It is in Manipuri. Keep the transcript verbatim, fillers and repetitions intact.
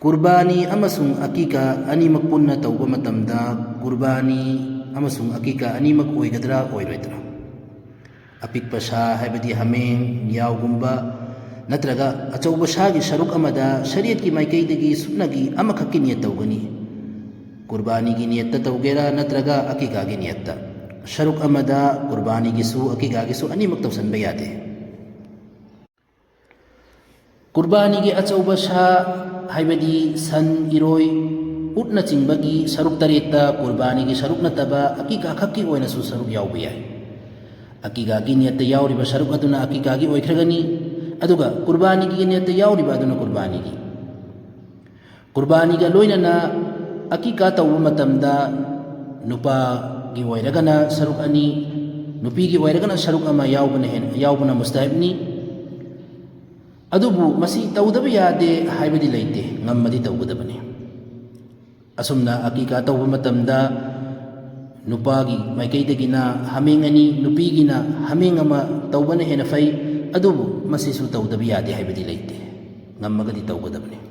ꯀꯨꯔꯕꯥꯅꯤ ꯑꯃꯁꯨꯡ ꯑꯀꯤꯀꯥ ꯑꯅꯤꯃꯛ ꯄꯨꯟꯅ ꯇꯧꯕ ꯃꯇꯝꯗ ꯀꯨꯔꯕꯥꯅꯤ ꯑꯃꯁꯨꯡ ꯑꯀꯤꯀꯥ ꯑꯅꯤꯃꯛ ꯑꯣꯏꯒꯗ꯭ꯔꯥ ꯑꯣꯏꯔꯣꯏꯗ꯭ꯔꯥ? ꯑꯄꯤꯛꯄ ꯁꯥ ꯍꯥꯏꯕꯗꯤ ꯍꯥꯃꯦꯡ, ꯌꯥꯎꯒꯨꯝꯕ ꯅꯠꯇ꯭ꯔꯒ ꯑꯆꯧꯕ ꯁꯥꯒꯤ ꯁꯔꯨꯛ ꯑꯃꯗ ꯁꯔꯤꯌꯠꯀꯤ ꯃꯥꯏꯀꯩꯗꯒꯤ ꯁꯨꯞꯅꯒꯤ ꯑꯃꯈꯛꯀꯤ ꯅꯤꯌꯠ ꯇꯧꯒꯅꯤ꯫ ꯀꯨꯔꯕꯥꯅꯤꯒꯤ ꯅꯤꯌꯠꯇ ꯇꯧꯒꯦꯔꯥ ꯅꯠꯇ꯭ꯔꯒ ꯑꯀꯤꯀꯥꯒꯤ ꯅꯤꯌꯠꯇ, ꯁꯔꯨꯛ ꯑꯃꯗ ꯀꯨꯔꯕꯥꯅꯤꯒꯤꯁꯨ ꯑꯀꯤꯀꯥꯒꯤꯁꯨ ꯑꯅꯤꯃꯛ ꯇꯧꯁꯟꯕ ꯌꯥꯗꯦ꯫ ꯀꯨꯔꯕꯥꯅꯤꯒꯤ ꯑꯆꯧꯕ ꯁꯥ ꯍꯥꯏꯕꯗꯤ ꯁꯟ, ꯏꯔꯣꯏ, ꯎꯠꯅꯆꯤꯡꯕꯒꯤ ꯁꯔꯨꯛ ꯇꯔꯦꯠꯇ ꯀꯨꯔꯕꯥꯅꯤꯒꯤ ꯁꯔꯨꯛ ꯅꯠꯇꯕ ꯑꯀꯤꯀꯥ ꯈꯛꯀꯤ ꯑꯣꯏꯅꯁꯨ ꯁꯔꯨꯛ ꯌꯥꯎꯕ ꯌꯥꯏ꯫ ꯑꯀꯤꯀꯥꯒꯤ ꯅꯤꯌꯠꯇ ꯌꯥꯎꯔꯤꯕ ꯁꯔꯨꯛ ꯑꯗꯨꯅ ꯑꯀꯤꯀꯥꯒꯤ ꯑꯣꯏꯈ꯭ꯔꯒꯅꯤ, ꯑꯗꯨꯒ ꯀꯨꯔꯕꯥꯅꯤꯒꯤ ꯅꯤꯌꯠꯇ ꯌꯥꯎꯔꯤꯕ ꯑꯗꯨꯅ ꯀꯨꯔꯕꯥꯅꯤꯒꯤ꯫ ꯀꯨꯔꯕꯥꯅꯤꯒ ꯂꯣꯏꯅꯅ ꯑꯀꯤꯀꯥ ꯇꯧꯕ ꯃꯇꯝꯗ ꯅꯨꯄꯥꯒꯤ ꯑꯣꯏꯔꯒꯅ ꯁꯔꯨꯛ ꯑꯅꯤ, ꯅꯨꯄꯤꯒꯤ ꯑꯣꯏꯔꯒꯅ ꯁꯔꯨꯛ ꯑꯃ ꯌꯥꯎꯕꯅ ꯍꯦꯟ-, ꯌꯥꯎꯕꯅ ꯃꯨꯁꯇꯍꯤꯕꯅꯤ꯫ ꯑꯗꯨꯕꯨ ꯃꯁꯤ ꯇꯧꯗꯕ ꯌꯥꯗꯦ ꯍꯥꯏꯕꯗꯤ ꯂꯩꯇꯦ, ꯉꯝꯃꯗꯤ ꯇꯧꯒꯗꯕꯅꯤ꯫ ꯑꯁꯨꯝꯅ ꯑꯀꯤꯀꯥ ꯇꯧꯕ ꯃꯇꯝꯗ ꯅꯨꯄꯥꯒꯤ ꯃꯥꯏꯀꯩꯗꯒꯤꯅ ꯍꯥꯃꯦꯡ ꯑꯅꯤ, ꯅꯨꯄꯤꯒꯤꯅ ꯍꯥꯃꯦꯡ ꯑꯃ ꯇꯧꯕꯅ ꯍꯦꯟꯅ ꯐꯩ, ꯑꯗꯨꯕꯨ ꯃꯁꯤꯁꯨ ꯇꯧꯗꯕ ꯌꯥꯗꯦ ꯍꯥꯏꯕꯗꯤ ꯂꯩꯇꯦ, ꯉꯝꯃꯒꯗꯤ ꯇꯧꯒꯗꯕꯅꯤ꯫